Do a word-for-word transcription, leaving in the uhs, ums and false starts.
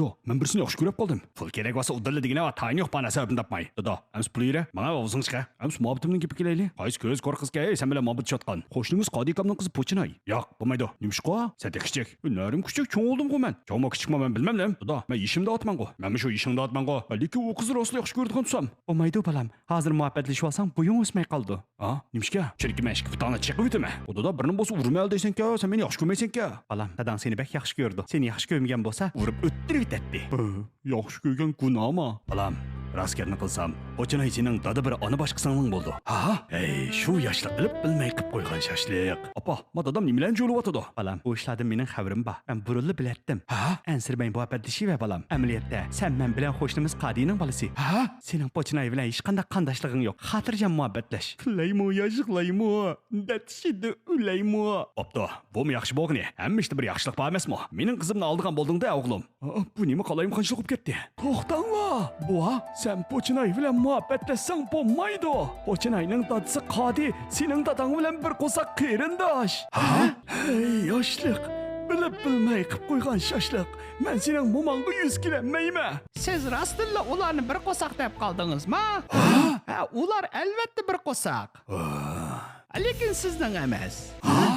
يو، مەن بىرسىنى ياخشى كۆرۈپ قالدىم. پۇل كېرەك بولسا ئۇدۇللا دېگىنە ۋە تايىنى يوق بار نەرسە ئۆبىنى تاپماي. دادا، ئەمسە پۇل يېرە، ماڭا ئاۋزىڭ چىقە. ئەمسە مۇھەببىتىمنىڭ گېپىگە كېلەيلى. قايسى كۆز قورقىسىكەن، ئەي، سەن بىلەن مۇھەببەت چاتقان؟ قوشنىمىز قادى ئاكامنىڭ قىزى پوچىناي. ياق، بولمايدۇ. نېمىشقا؟ سەن تېخى كىچىك. نەرىم كۈچۈك، چوڭ بولدۇمغۇ مەن. چوڭمۇ كىچىكمۇ مەن بىلمەملەم. دادا، مەن يېشىمدا ئاتمانغۇ. مەنمۇ شۇ يېشىڭدا ئاتمانغۇ. لېكىن ئۇ قىزنى راستلا ياخشى كۆرىدىغان تۇرسام. بولمايدۇ بالام. ھازىر مۇھەببەتلىشىۋالساڭ بويۇڭ ئۆسمەي قالىدۇ. ھا؟ نېمىشقا؟ چۈنكى مەن ئىككى پۇتۇڭنى چېقىۋېتىمەن. ئۇ دادا، بىرنى بولسا ئۇرىمەن دېسەڭكە، سەن مېنى ياخشى كۆرمەيسەنكە. بالام، داداڭ سېنى بەك ياخشى كۆرىدۇ. سېنى ياخشى كۆرمىگەن بولسا، ئۇرۇپ ئۆلتۈرۈۋېتەتتى. بۇ، ياخشى كۆرگەن گۇناھما؟ بالام، راست گەپنى قىلسام، پوچىناي سېنىڭ دادا بىر ئانا باشقا سىڭلىڭ بولىدۇ. ھا؟ ھەي، شۇ ياشلىق بىلىپ بىلمەي قىپ قويغان شاشلىق. ئاپا، ما دادام نېمىلەرنى جۇلۇۋاتىدۇ؟ بالام، بۇ ئىشلاردىن مېنىڭ خەۋىرىم بار. مەن بۇرۇنلا بىلەتتىم. ھا؟ ئەنسىرىمەي مۇھەببەتلىشىۋەر، بالام. ئەمەلىيەتتە، سەن مەن بىلەن قوشنىمىز قادىنىڭ بالىسى. ھا؟ سېنىڭ پوچىناي بىلەن ھېچقانداق قانداشلىقىڭ يوق. خاتىرجەم مۇھەببەتلەش. كۈلەيمۇ، ياشىقلايمۇ، دەتشىدە ئۆلەيمۇ. بوپتۇ، بۇمۇ ياخشى بولغىنى. ھەممە ئىشتا بىر ياخشىلىق بار ئەمەسمۇ؟ مېنىڭ قىزىمنى ئالىدىغان بولدۇڭدا، ئوغلۇم. ئا، بۇ نېمە قالايمىقانچىلىق بولۇپ كەتتى؟ توختاڭلار! بوۋا، سەن پوچىناي بىلەن مۇھەببەتلەشسەڭ بولمايدۇ. پوچىناينىڭ دادىسى قادى سېنىڭ داداڭ بىلەن بىر قورساق قېرىنداش. ھە؟ ھەي، ياشلىق! بىلىپ بىلمەي قىپ قويغان شاشلىق. مەن سېنىڭ موماڭغا يۈز كېلەلمەيمەن. سىز راستتىنلا ئۇلارنى بىر قورساق دەپ قالدىڭىزما؟ ھە؟ ھە، ئۇلار ئەلۋەتتە بىر قورساق. ھە. لېكىن سىزنىڭ ئەمەس. ھە؟